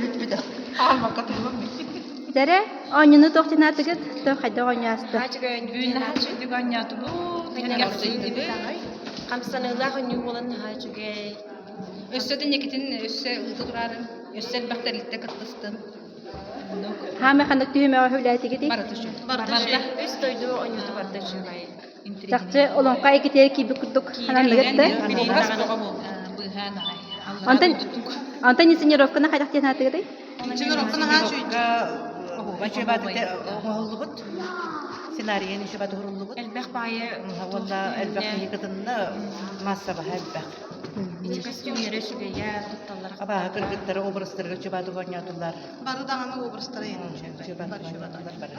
Бүппүтэ. Хаалбакка туһугар Дэрэ, оонньууну туох диэн аатыгыт? Туох хайдах оонньуу ааста? Бүгүн наһаа үчүгэй оонньоотубут, сэргэхсийдибит. Хамсаныылаах оонньуу буолан наһаа үчүгэй. Өссө да инникитин өссө ыыта турарын, өссө элбэх тэрилтэ кыттыстын. Оннук. Хаамай ханнык түһүмэҕи үлээтигитий? Барыта үчүгэй. Барыта үчүгэй. Үс дойду оонньуута барыта үчүгэй. Чахчы олоҥхо эйгэтигэр киирбит курдук хананныгыт да? Образ бөҕө буолла. Быыһаан аҕай. Онтон онтон инсценировканы хайдах диэн аатыгытай? Инсценировка наһаа үчүгэй. Оҥоһуллубут. Сценарийын үчүгэй туһуруллубут. Элбэх баайы Уонна элбэх киһи кытынна, маассабаһа элбэх. Ити костюмнары үчүгэйэ тутталлар. Абааһы кыргыттары образтарга үчүгэй оонньоотулар. Бары даҕаны образтара Үчүгэй оонньоотулар бары.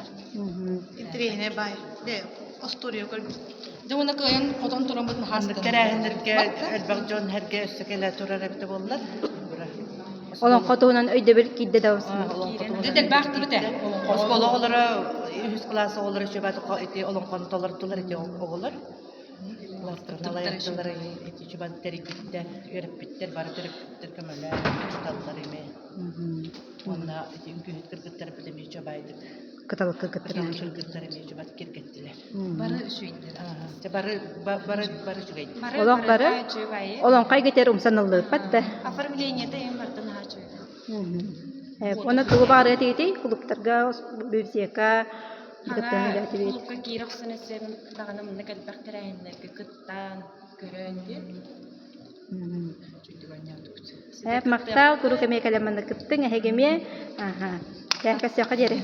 Интириэһинэй баай. Остуоруйа көрбүт. Дьэ уонна кыайан хотон тураммыт наһаа Маннык тэрээһиннэргэ элбэх дьон сэргэ өссө кэлэ турар эбитэ буоллар. Олоҥхо туһунан өйдөбүл киирдэ да Дьэ элбэхтибит ээ. Оскуола оҕолоро үһүс кылаас оҕолоро үчүгэй ити олоҥхону толордулар ити оҕолор. Кылаастарын алайардылар ити үчүгэй тэрийбиттэр, үөрэппиттэр, бары төрөппүттэр көмөлөөн учууталлар эмиэ. Уонна ити үҥкүүһүт кыргыттар эмиэ үчүгэйдик Кыталыкка кыттар. кыргыттар эмиэ үчүгэй киэргэттилэр. Бары үчүгэйдэр. Дьэ бары бары бары үчүгэйдэр. Бары Олох бары үчүгэй. олоҥхо эйгэтигэр умсан ыллыыппат да. Оформлениета им барыта наһаа үчүгэй. Уонна тугу баҕарыа этигитий? Кулууптарга, библиотека Хаҥа кулуупка киирэ охсон эсэм даҕаны маннык элбэх тэрээһиннэргэ кыттан, көрөн диэн. Чүтүк оонньоотубут. Махтал, куруук эмиэ кэлэн манна кыттыҥ, эһиги эмиэ. Аха. Кэһиэхэ диэри.